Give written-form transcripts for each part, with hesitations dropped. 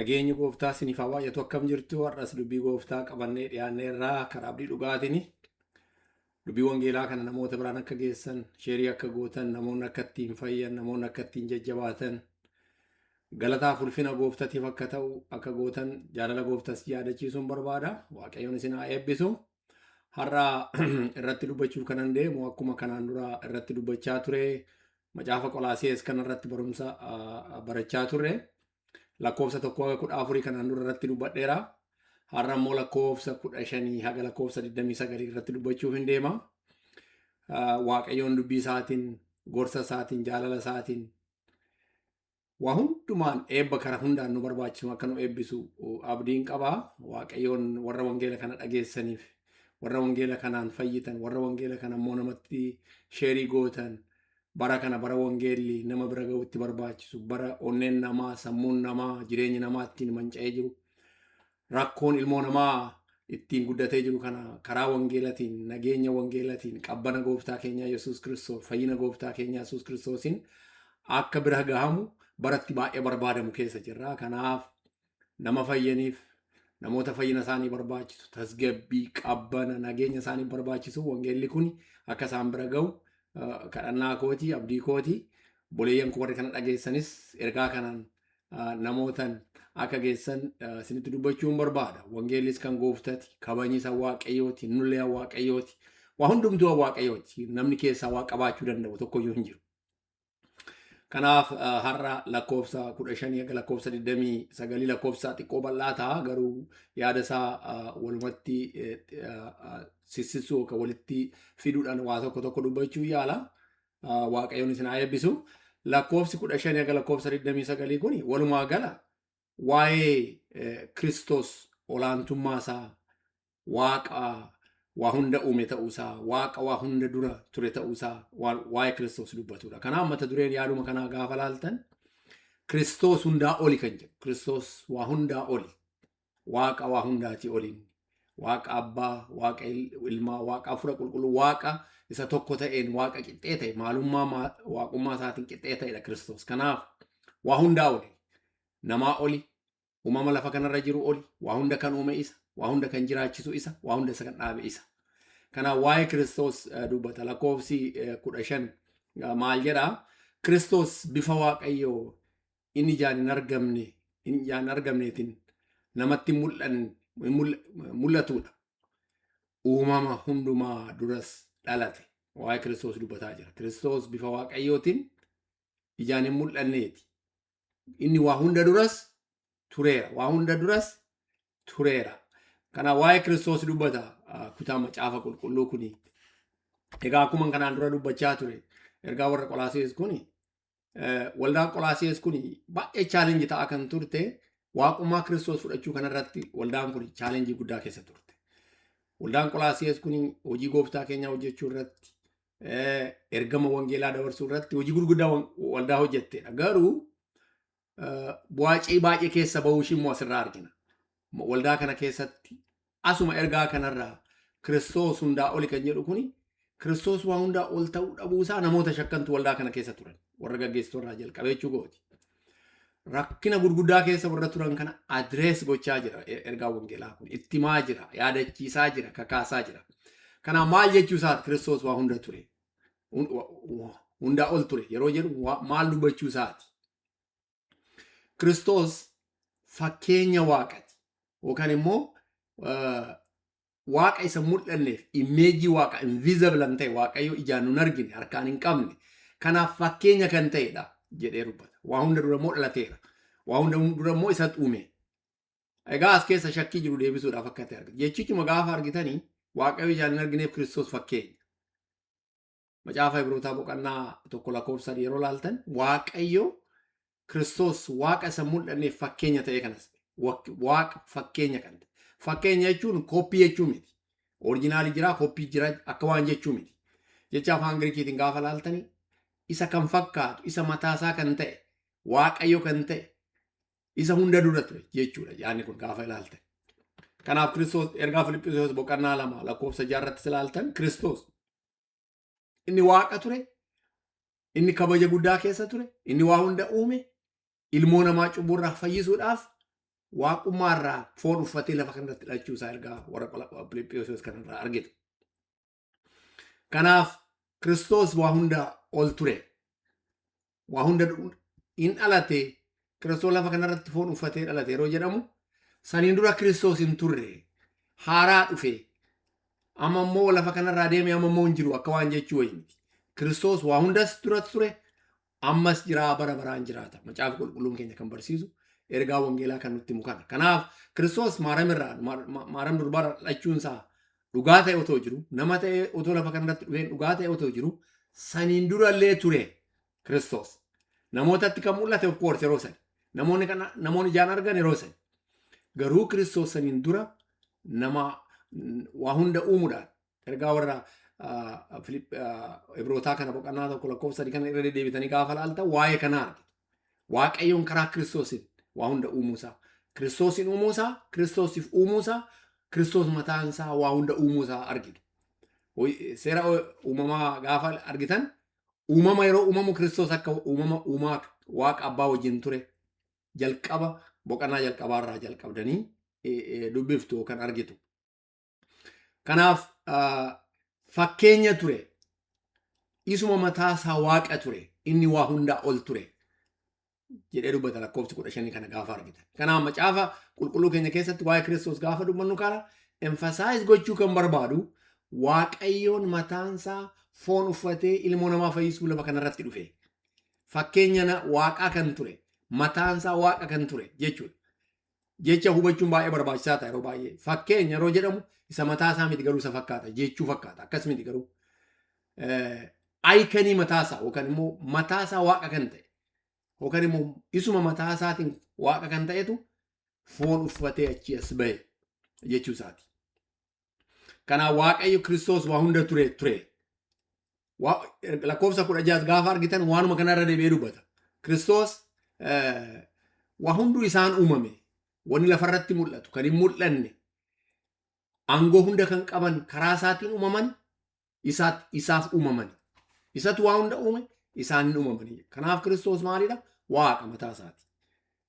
Nageenyi gooftaa isiniif haa baay'atu. Akkam jirtu? Har'as dubbii gooftaa qabannee dhiyaanneerraa karaa abdii dhugaatiin dubbii wangeelaa kana namoota biraan akka geessan, sheerii akka gootan, namoonni akka ittiin fayyan, namoonni akka ittiin jajjabaatan, galataaf ulfina gooftatiif akka ta'u akka gootan jaalala gooftas yaadachiisuun barbaada. Waaqayyoon isin haa eebbisu. Har'a irratti dubbachuuf kanan deemu akkuma kanaan dura irratti dubbachaa ture, macaafa Qolaasees kanarratti barumsa barachaa turre. Lakkoofsa 1 haga 14 kanaan dura irratti dubbadheera. Har'a immoo lakkoofsa 15 haga lakkoofsa 29 irratti dubbachuuf hin deema. Waaqayyoon dubbii isaatiin, gorsa isaatiin, jaalala isaatiin, waa hundumaan eebba kara hundaan nu barbaachisu akka nu eebbisu abdiin qaba. Waaqayyoon warra wangeela kana dhageessaniif, warra wangeela kanaan fayyitan, warra wangeela kana immoo namatti sheerii gootan, bara kana bara wangeelli nama bira ga'utti barbaachisu, bara onneen namaa, sammuun namaa, jireenyi namaa ittiin manca'ee jiru, rakkoon ilmoo namaa ittiin guddatee jiru kana karaa wangeelatiin, nageenya wangeelatiin, qabbana gooftaa keenyaa Yesuus Kiristoos, fayyina gooftaa keenyaa Yesuus Kiristoosiin akka bira gahamu baratti baay'ee barbaadamu keessa jirra. Kanaaf nama fayyaniif, namoota fayyina isaanii barbaachisu, tasgabbii, qabbana, nageenya isaanii barbaachisu, wangeelli kun akka isaan bira ga'u kadhannaa kooti, abdii kooti. Obboleeyyan koo warri kana dhageessanis ergaa kanaan namootan akka geessan isinitti dubbachuun barbaada. Wangeellis kan gooftati, kabajni isa Waaqayyooti, nullee Waaqayyooti. Waa hundumtuu Waaqayyooti. Namni keessaa waa qabaachuu danda'u tokkoyyuu hin jiru. Kanaaf har'a lakkoofsa 15 haga lakkoofsa 29, lakkoofsa xiqqoo bal'aa ta'a, garuu yaada isaa walumatti sissisuu yookaan walitti fiduudhaan waa tokko tokko dubbachuu yaala. Waaqayyoon isin haa eebbisu. Lakkoofsi 15 haga lakkoofsa 29 kun walumaa gala waa'ee Kiristoos, olaantummaa isaa, Waaqa waa hunda uume ta'uusaa, Waaqa waa hunda dura ture ta'uusaa waa'ee Kiristoos dubbatudha. Kanaaf mata dureen yaaduma kanaa gaafa laaltan Kiristoos hundaa oli kan jedhu. Kiristoos waa hundaa oli. Waaqa waa hundaatii oliin. Waaqa Abbaa, Waaqa Ilmaa, Waaqa Hafuura Qulqulluu, Waaqa isa tokko ta'een Waaqa qixxee ta'e, maalummaa waaqummaa isaatiin qixxee ta'edha Kiristoos. Kanaaf waa hundaa oli. Namaa oli, uumama lafa kanarra jiru oli, waa hunda kan uume isa, waa hunda kan jiraachisu isa, waa hunda isa kan dhaabe isa. Kanaaf waa'ee Kiristoos dubbata. Lakkoofsi 15 maal jedhaa? Kiristoos bifa Waaqayyoo inni ijaan hin argamne, inni ijaan hin argamneetiin namatti mul'atudha. Uumama hundumaa duras dhalate. Waa'ee Kiristoos dubbataa jira. Kiristoos bifa Waaqayyootiin ijaan hin mul'anneeti. Inni waa hunda duras tureera. Waa hunda duras tureera. Kana waa'ee Kiristoos dubbata kutaa macaafa qulqulluu kuni. Egaa akkuma kanaan dura dubbachaa ture, ergaa warra Qolaasees kuni, waldaan Qolaasees kuni baay'ee challenge ta'aa kan turte waaqummaa Kiristoos fudhachuu kanarratti. Waldaan kun challenge guddaa keessa turte. Waldaan Qolaasees kuni hojii gooftaa keenyaa hojjechuu irratti, ergama wangeelaa dabarsuu irratti hojii gurguddaa waldaa hojjettedha. Garuu bu'aa baay'ee keessa bahuu ishii immoo asirraa argina. Waldaa kana keessatti asuma ergaa kanarraa Kiristoos hundaa oli kan jedhu kuni Kiristoos waa hundaa ol ta'uu dhabuusaa namoota shakkantu waldaa kana keessa turan. Warra gaggeessitoota jalqabee jechuu kooti. Rakkina gurguddaa keessa warra turan kana address gochaa jira ergaa wangeelaa kun. Itti himaa jira, yaadachiisaa jira, kakaasaa jira. Kanaaf maal jechuu isaati Kiristoos waa hunda ture? Hundaa ol ture yeroo jedhu maal dubbachuu isaati? Kiristoos fakkeenya Waaqati yookaan immoo Waaqa isa mul'anneef image Waaqa invisible kan ta'e, Waaqayyo ijaan nun argine, harkaan hin qabne kanaaf fakkeenya kan ta'edha jedhee dubbata. Waa hunda dura immoo dhalateera. Waa hunda dura immoo isatu uume. Egaa as keessa shakkii jiru deebisuudhaaf akka ta'e argina. Jechichuma gaafa argitanii Waaqayyo ijaan hin argineef Kiristoos fakkeenya. Macaafa Ibrootaa boqonnaa 1 lakkoofsa 3 yeroo laaltan Waaqayyo Kiristoos Waaqa isa mul'anneef fakkeenya ta'e kanas Waaqa fakkeenya kan ta'e. Fakkeenya jechuun copy jechuu miti. Original jira, copy jira akka waan jechuu miti. Jecha afaan Giriikiitiin gaafa laaltanii isa kan fakkaatu, isa mataasaa kan ta'e, Waaqayyo kan ta'e, isa hunda dura ture jechuudha yaadni kun gaafa ilaaltan. Kanaaf Kiristoos ergaa Filiphisiyoos boqonnaa 2 lakkoofsa 6rratti ilaaltan, Kiristoos inni Waaqa ture, inni kabaja guddaa keessa ture, inni waa hunda uume, ilmoo namaa cubburraa fayyisuudhaaf Waaqummaarraa foon uffatee lafa kanarratti dhalachuu isaa ergaa warra Filiphisiyoos kanarraa argitu. Kanaaf Kiristoos waa hunda ol ture. Waa hunda hin dhalate. Kiristoos lafa kanarratti foon uffatee dhalate yeroo jedhamu, saniin dura Kiristoos hin turre. Haaraa dhufe. Amma immoo lafa kanarraa deeme, amma immoo hin jiru akka waan jechuu wayii miti. Kiristoos waa hundas dura ture, ammas jiraa, bara baraan jiraata. Macaafa Qulqulluun keenya kan barsiisu, ergaa wangeelaa kan nutti himu kana. Kanaaf Kiristoos Maaramirraa, Maaram durbaarraa dhalachuun isaa dhugaa ta'e otoo jiru, nama ta'e otoo lafa kanarratti dhufeen dhugaa ta'e otoo jiru, saniin durallee ture Kiristoos. Namootatti kan mul'ate, of course, yeroo sani. Namoonni kana namoonni ijaan argan yeroo sani. Garuu Kiristoos saniin dura nama waa hunda uumuudhaan ergaa warra Ibrootaa kana boqonnaa 1 lakkoofsa 3 kana irra deddeebitanii gaafa laaltan waa'ee kanaa argitu. Waaqayyoon karaa Kiristoosiin waa hunda uumuusaa. Kiristoosiin uumuusaa, Kiristoosiif uumuusaa, Kiristoos mataan isaa waa hunda uumuusaa argitu. Seera uumamaa gaafa argitan, uumama yeroo uumamu Kiristoos akka uumama uumaa Waaqa Abbaa wajjin ture jalqaba boqonnaa jalqabaarraa jalqabdanii dubbiftu yookaan argitu. Kanaaf fakkeenya ture. Isuma mataa isaa Waaqa ture. Inni waa hundaa ol ture jedhee dubbata lakkoofsi 15 kana gaafa argitan. Kanaaf Macaafa Qulqulluu keenya keessatti waa'ee Kiristoos gaafa dubbannu kana emphasize gochuu kan barbaadu, Waaqayyoon mataansaa foon uffatee ilmoo namaa fayyisuu lafa kanarratti dhufe. Fakkeenya Waaqaa kan ture, mataansaa Waaqa kan ture jechuudha. Jecha hubachuun baay'ee barbaachisaa ta'a yeroo baay'ee. Fakkeenya yeroo jedhamu isa mataa isaa miti garuu isa fakkaata jechuu fakkaata. Akkas miti garuu. Iconii mataa isaa yookaan immoo mataa isaa Waaqa kan ta'e yookaan immoo isuma mataa isaatiin Waaqa kan ta'etu foon uffatee achii as bahe jechuu isaati. Kanaaf Waaqayyo Kiristoos waa hunda ture ture. Lakkoofsa 16 gaafa argitan waanuma kanarra deebi'ee dubbata. Kiristoos waa hunduu isaan uumame. Wanni lafarratti mul'atu kan hin mul'anne, aangoo hunda kan qaban karaa isaatiin uumaman, isaaf uumaman. Isatu waa hunda uume, isaan hin uumamanii. Kanaaf Kiristoos maalidha? Waaqa mataa isaati.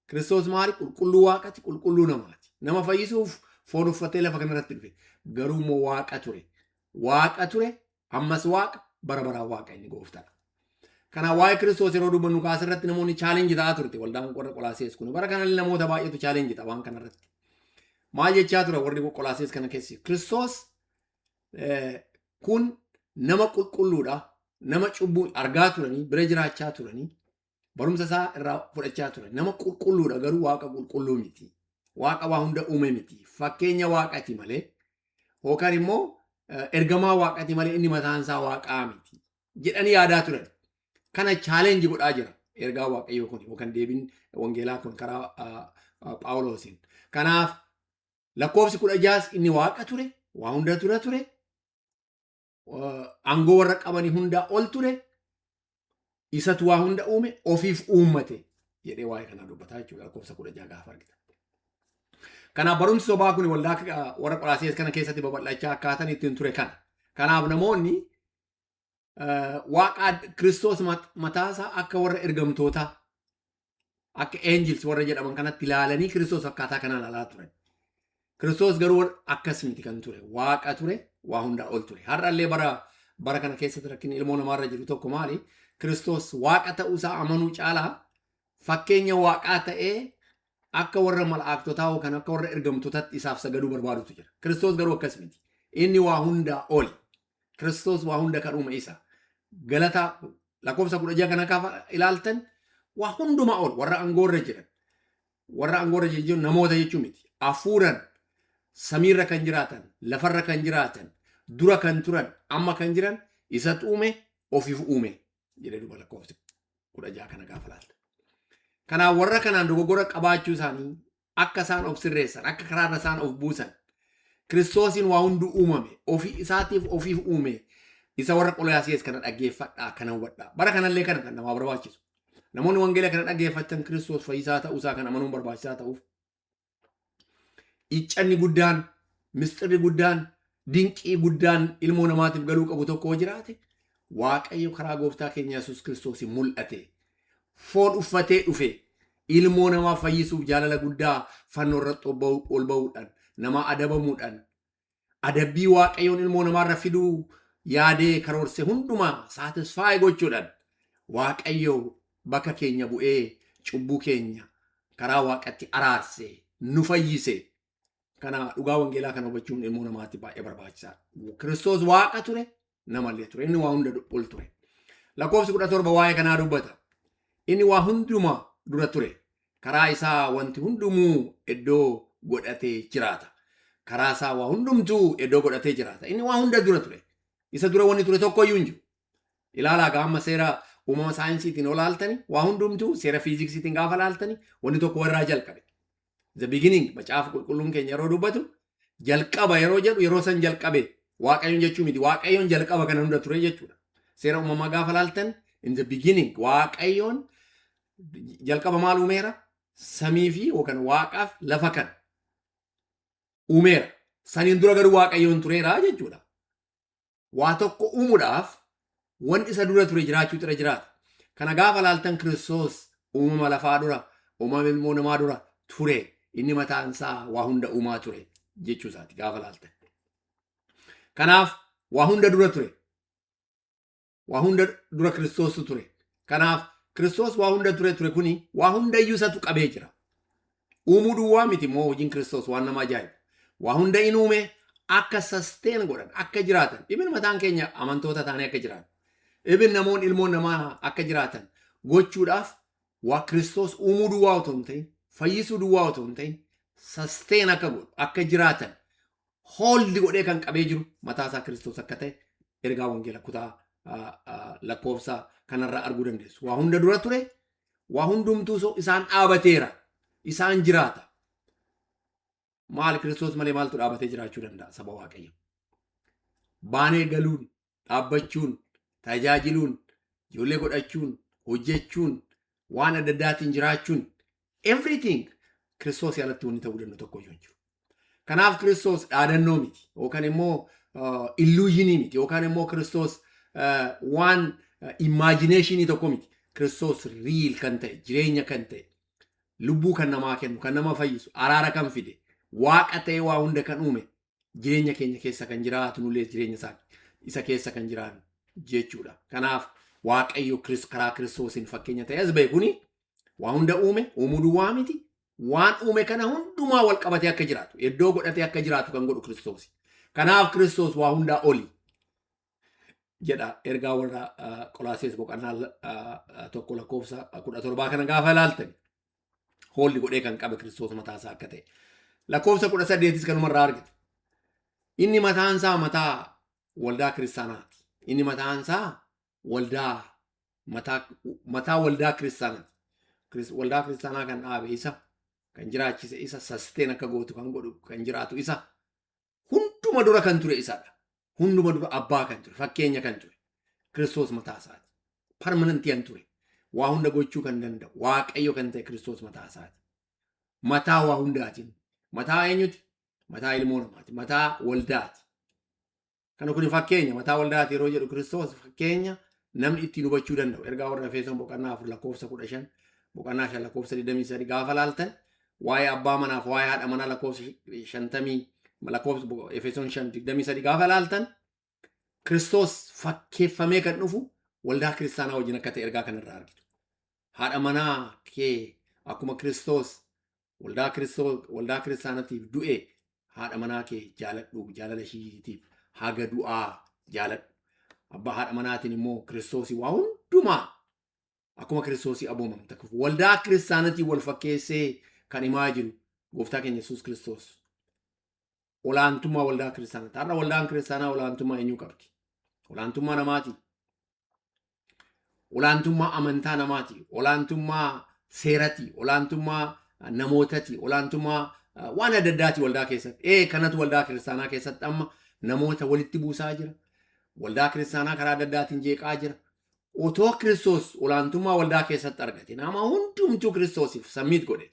Kiristoos maali? Qulqulluu Waaqati, qulqulluu namaati. Nama fayyisuuf foon uffatee lafa kanarratti dhufe. Garuu immoo Waaqa ture. Waaqa ture, ammas Waaqa, bara baraan Waaqa, inni gooftaadha. Kanaaf waa'ee Kiristoos yeroo dubbannu kaasirratti namoonni challenge ta'aa turte waldaan warra Qolaasees kun. Bara kanallee namoota baay'eetu challenge ta'a waan kanarratti. Maal jechaa ture warri Qolaasees kana keessi? Kiristoos kun nama qulqulluudha. Nama cubbuu argaa turanii, bira jiraachaa turanii, barumsa isaa irraa fudhachaa turan. Nama qulqulluudha, garuu Waaqa qulqulluu miti. Waaqa waa hunda uume miti. Fakkeenya Waaqati malee yookaan immoo ergamaa Waaqati malee inni mataan isaa Waaqaa miti jedhanii yaadaa turan. Kana challenge godhaa jira ergaa Waaqayyoo kun yookaan deebiin wangeelaa kun karaa Phaawuloosiin. Kanaaf lakkoofsi 16s inni Waaqa ture, waa hunda ture ture, aangoo warra qabanii hundaa ol ture, isatu waa hunda uume, ofiif uummate jedhee waa'ee kanaa dubbataa jechuudha lakkoofsa 16 gaafa argitan. Kanaaf barumsi sobaa kun waldaa warra Qolaasees kana keessatti babal'achaa akkaataan ittiin ture kana. Kanaaf namoonni Waaqa Kiristoos mataasaa akka warra ergamtootaa, akka angels warra jedhaman kanatti ilaalanii Kiristoos akkaataa kanaan ilaalaa turan. Kiristoos garuu akkas miti kan ture. Waaqa ture, waa hundaa ol ture. Har'allee bara kana keessatti rakkinni ilmoo namaarra jiru tokko maali? Kiristoos Waaqa ta'uusaa amanuu caalaa fakkeenya Waaqaa ta'ee akka warra malaaktotaa yookaan akka warra ergamtootaatti isaaf sagaduu barbaadutu jira. Kiristoos garuu akkas miti. Inni waa hundaa oli. Kiristoos waa hunda kan uume isa. Galataa lakkoofsa 16 kana gaafa ilaaltan waa hundumaa ol, warra aangoorra jiran. Warra aangoorra jiran namoota jechuu miti. Hafuuran samiirra kan jiraatan, lafarra kan jiraatan, dura kan turan, amma kan jiran isatu uume, ofiif uume jedhee duba lakkoofsa 16 kana gaafa ilaaltan. Kanaaf warra kanaan dogoggora qabaachuu isaanii akka isaan of sirreessan, akka karaarra isaan of buusan, Kiristoosiin waa hunduu uumame, ofii isaatiif ofiif uume, isa warra Qolaasiyees kana dhaggeeffadhaa, kana hubadhaa. Bara kanallee kana kan namaa barbaachisu. Namoonni wangeela kana dhaggeeffatan Kiristoos fayyisaa ta'uusaa kan amanuun barbaachisaa ta'uuf, iccanni guddaan, misxirri guddaan, dinqii guddaan ilmoo namaatiif galuu qabu tokko yoo jiraate, Waaqayyo karaa gooftaa keenya Yesuus Kiristoos mul'ate. Foon uffatee dhufe. Ilmoo namaa fayyisuuf jaalala guddaa fannoo irratti ol ba'uudhaan, nama adabamuudhaan, adabbii Waaqayyoon ilmoo namaarra fiduu yaadee karoorse hundumaa satisfy gochuudhaan, Waaqayyo bakka keenya bu'ee cubbuu keenya karaa Waaqatti araarse, nu fayyise. Kana dhugaa wangeelaa kana hubachuun ilmoo namaatti baay'ee barbaachisaadha. Kiristoos Waaqa ture, namallee ture. Inni waa hunda ol ture. Lakkoofsi 17 waa'ee kanaa dubbata. Inni waa hundumaa dura ture. Karaa isaa wanti hundumuu iddoo godhatee jiraata. Karaa isaa waa hundumtuu iddoo godhatee jiraata. Inni waa hunda dura ture. Isa dura wanni ture tokko iyyuu hin jiru. Ilaalaa, gaama seera uumama saayinsiitiin ol laaltani, waa hundumtuu seera fiiziksiitiin gaafa laaltani, wanni tokko warraa jalqabe. The beginning, Macaafa Qulqulluun keenya yeroo dubbatu, jalqaba yeroo jedhu, yeroo san jalqabe Waaqayyoon jechuu miti. Waaqayyoon jalqaba kana hunda ture jechuudha. Seera uumamaa gaafa laaltan, in the beginning Waaqayyoon jalqaba maal uumeera? Samii fi yookaan waaqaaf lafa kan uumeera. Saniin dura garuu Waaqayyoon tureera jechuudha. Waa tokko uumuudhaaf wanti isa dura ture jiraachuu irra jiraata. Kana gaafa laaltan, Kiristoos uumama lafaa dura, uumama ilmoo namaa dura ture. Inni mataan isaa waa hunda uumaa ture jechuu isaati gaafa laaltan. Kanaaf waa hunda dura ture. Waa hunda dura Kiristoostu ture. Kanaaf Kiristoos waa hunda ture kuni waa hunda iyyuu isatu qabee jira. Uumuu duwwaa miti immoo hojiin Kiristoos waan nama ajaa'ibu. Waa hunda in uume, akka sustain godhan, akka jiraatan, ibin mataan keenya amantoota taanee akka jiraatan, ibin namoonni ilmoon namaa akka jiraatan gochuudhaaf, waa Kiristoos uumuu duwwaa otoo hin ta'in, fayyisuu duwwaa otoo hin ta'in, sustain akka godhu, akka jiraatan hold godhee kan qabee jiru mataa isaa Kiristoos akka ta'e ergaa wangeela kutaa lakkoofsa kanarraa arguu dandeessu. Waa hunda dura ture, waa hundumtuu isaan dhaabateera, isaan jiraata. Maal, Kiristoos malee maaltu dhaabatee jiraachuu danda'a, saba Waaqayyo? Baanee galuun, dhaabbachuun, tajaajiluun, ijoollee godhachuun, hojjechuun, waan adda addaatiin jiraachuun, everything, Kiristoos alatti wanni ta'uu danda'u tokko iyyuu hin jiru. Kanaaf Kiristoos dhaadannoo miti yookaan immoo illusion miti yookaan immoo Kiristoos waan imagination tokko miti. Kiristoos real kan ta'e, jireenya kan ta'e, lubbuu kan namaa kennu, kan nama fayyisu, araara kan fide, Waaqa ta'e, waa hunda kan uume, jireenya keenya keessa kan jiraatu, nullee jireenya isaa isa keessa kan jiraannu jechuudha. Kanaaf Waaqayyo karaa Kiristoosiin fakkeenya ta'e as ba'e kuni waa hunda uume, uumuu duwwaa miti. Waan uume kana hundumaa wal qabatee akka jiraatu, iddoo godhatee akka jiraatu kan godhu Kiristoosi. Kanaaf Kiristoos waa hundaa oli jedha ergaa warra Qolaasees boqonnaa 1 lakkoofsa 17 kana gaafa ilaaltan, hold godhee kan qabe Kiristoos mataa isaa akka ta'e. Lakkoofsa 18s kanumarraa argitu. Inni mataan isaa mataa waldaa kiristaanaati. Inni mataan isaa waldaa mataa waldaa kiristaanaati. Waldaa kiristaanaa kan dhaabe isa, kan jiraachise isa, sustain akka gootu kan godhu, kan jiraatu isa, hunduma dura kan ture isadha. Hunduma dura abbaa kan ture, fakkeenya kan ture. Kiristoos mataa isaati. Permanent kan ture. Waa hunda gochuu kan danda'u, Waaqayyo kan ta'e Kiristoos mataa isaati. Mataa waa hundaatiin. Mataa eenyuti? Mataa ilmoo namaati. Mataa waldaati. Kana kun fakkeenya mataa waldaati yeroo jedhu, Kiristoos fakkeenya namni ittiin hubachuu danda'u. Ergaa warra Efesoon boqonnaa 4 lakkoofsa 15, boqonnaa 5 lakkoofsa 23 gaafa laaltan, waa'ee abbaa manaaf waa'ee haadha manaa lakkoofsa 50, lakkoofsa Efesoon 5 23 gaafa laaltan, Kiristoos fakkeeffamee kan dhufu waldaa kiristaanaa wajjin akka ta'e ergaa kanarraa argitu. Haadha manaa kee akkuma Kiristoos waldaa kiristaanatiif du'e haadha manaa kee jaaladhu, jaalala ishiitiif haga du'aa jaaladhu. Abbaa haadha manaatiin immoo Kiristoosii waa hundumaa akkuma Kiristoosii aboomamta. Waldaa kiristaanatiin wal fakkeessee kan himaa jiru gooftaa keenya Yesuus Kiristoos. Olaantummaa waldaa kiristaanaati. Har'a waldaan kiristaanaa olaantummaa eenyuu qabdi? Olaantummaa namaati. Olaantummaa amantaa namaati. Olaantummaa seerati. Olaantummaa namootati. Olaantummaa waan adda addaati waldaa keessatti. Ee, kanatu waldaa kiristaanaa keessatti amma namoota walitti buusaa jira. Waldaa kiristaanaa karaa adda addaatiin jeeqaa jira. Otoo Kiristoos olaantummaa waldaa keessatti argate, nama hundumtuu Kiristoosiif submit godhe.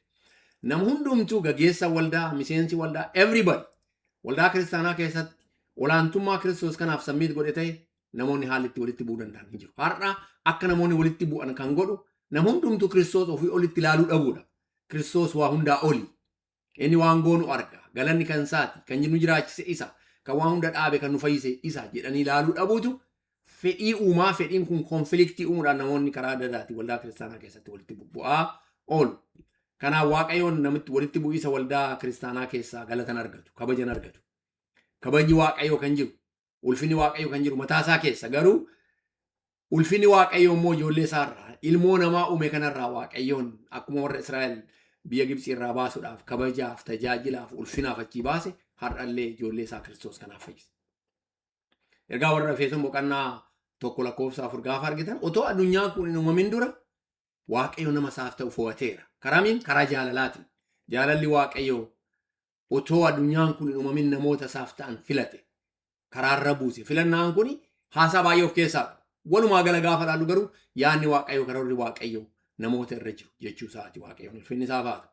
Nama hundumtuu, gageessa waldaa, miseensi waldaa, everybody waldaa kiristaanaa keessatti olaantummaa Kiristoos kanaaf submit godhe ta'e, namoonni haalli itti walitti bu'uu danda'an hin jiru. Har'a akka namoonni walitti bu'an kan godhu nama hundumtuu Kiristoos ofii olitti ilaaluu dhabuudha. Kiristoos waa hundaa oli. Inni waan goonu arga. Galanni kan isaati. Kan nu jiraachise isa. Kan waan hunda dhaabe, kan nu fayyise isa jedhanii ilaaluu dhabuutu fedhii uumaa. Fedhiin kun conflict uumuudhaan namoonni karaa adda addaatiin waldaa kiristaanaa keessatti walitti bubbu'aa oolu. Kanaaf Waaqayyoon namitti walitti bu'iisa waldaa kiristaanaa keessaa galatan argatu, kabajan argatu. Kabajni Waaqayyoo kan jiru, ulfinni Waaqayyoo kan jiru mataa isaa keessa, garuu ulfinni Waaqayyoo immoo ijoollee isaarraa, ilmoo namaa uume kanarraa. Waaqayyoon akkuma warra Israa'el biyya Gibxii irraa baasuudhaaf, kabajaaf, tajaajilaaf, ulfinaaf achii baase, har'allee ijoollee isaa Kiristoos kanaaf fayyisa. Ergaa warra Efesoon boqonnaa 1 lakkoofsa 4 gaafa argitan, otoo addunyaan kun hin uumamin dura Waaqayyo nama isaaf ta'u fo'ateera. Karaa miin? Karaa jaalalaatiin. Jaalalli Waaqayyoo otoo addunyaan kun hin uumamin namoota isaaf ta'an filate. Karaarra buuse. Filannaan kun haasaa baay'ee of keessaa qaba. Walumaa gala gaafa ilaallu garuu yaadni Waaqayyoo, karoorri Waaqayyoo namoota irra jiru jechuu isaati. Waaqayyoon ulfinni isaaf haa ta'u.